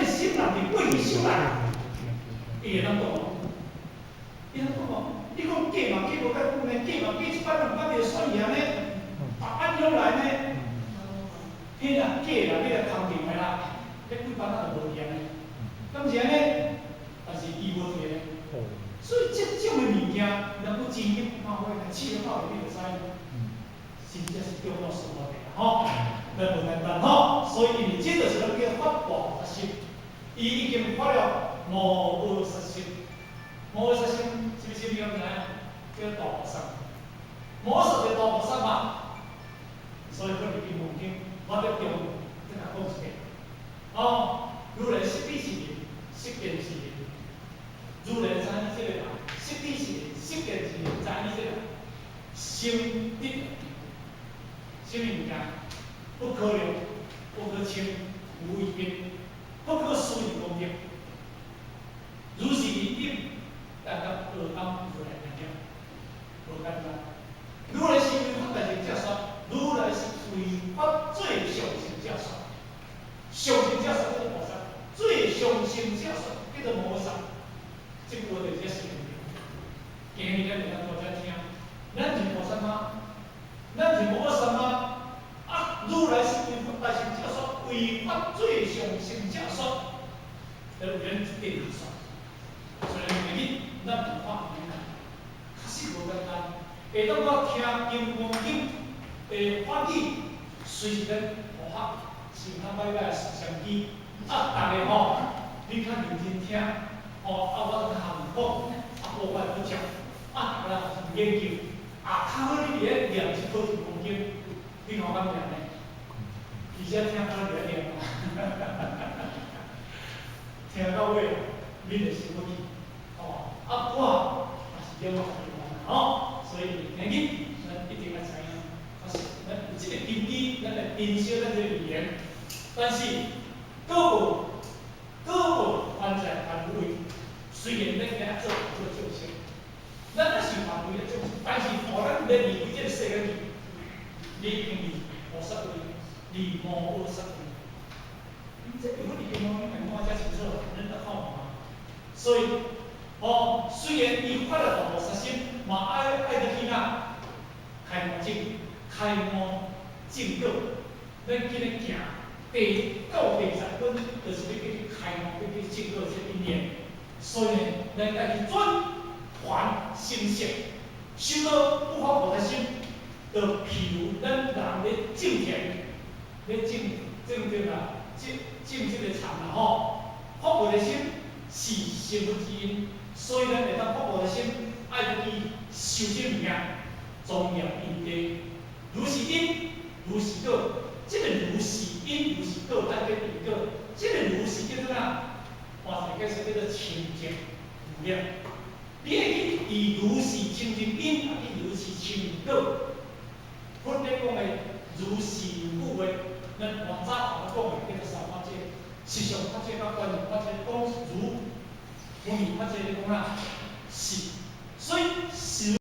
心若伫過去生內，伊會當講無？伊當講無？你講過嘛，過無介久呢？過嘛，過一擺兩擺就算去安呢？逐按攏來呢？彼若過啦，你來空定的啦，彼幾擺仔就無去按呢？敢是按呢？但是伊無提呢。所以這種的物件，若閣真去看伙來試了看，你就知，真正是中到什麼的吼，咱無簡單吼。所以因為這就是咱叫發大菩薩心，伊已經發了無惡殺心，無惡殺心，啥物心你敢知影？叫大菩薩，無惡殺就大菩薩嘛。所以佛佇金剛經，我佇中再共講一遍。哦，如來悉地是人，悉見是人。如來知影這個人，悉地是人，悉見是人，知影這個人，心得啥物物件？不可量，不可稱，無異邊，不可思議功德。如是因定，但得阿當如來能了，無簡單。如來是為發大乘正說，如來是為發最上乘正說，上乘正說叫做菩薩，最上乘正說叫做無薩。這句話就是這四個字。今日咱會當大家聽，咱是菩薩嗎？咱是無薩嗎？啊，如來是為發大乘正說，為發最上乘正說，來為咱定說。所以今日咱有看見啦，確實無簡單。會當我聽金剛經的法語，隨時咱學學，先較擺擺攝像機，啊，逐个吼，你較認真聽，吼，啊，我較含講，啊，無怪不講，啊，逐个人研究，啊，較好你佇咧念一套金剛經，你看敢念呢？而且聽到佇咧念，聽到尾，你就生氣，吼，啊，我也是了解吼。所以今日咱一定愛知影，確實咱有這個根基，咱來珍惜咱這個語言。但是，閣無閣無凡在凡位，雖然咱今仔做做眾生，咱也是凡位的眾生，但是予咱咧離開這個世間去，你已經離菩薩位，離無惡殺位。這部分已經攏看遮清楚，咱來看嘛。所以，哦，雖然伊發了大菩薩心，嘛愛愛得去哪？開悟證，開悟證果。咱今日行第到第十分，就是欲去開悟，欲去證果這一念。所以呢，咱愛去轉凡成聖，修到不發菩提心，就譬如咱人咧種田，咧種種這個種種這個田啦吼。發菩提心是成佛之因，所以咱會當發菩提心，愛去修這物件，莊嚴因地，如是因，如是果。這個如是因，如是果，愛變因果。這個如是叫做啥？哇塞，解釋叫做清淨無染。你會去以如是清淨因，啊去如是清淨果。佛咧講的如是有句話，咱往早頭講的叫做三法界，實相法界佮觀音法界講如，無二法界咧講啥？是，所以是。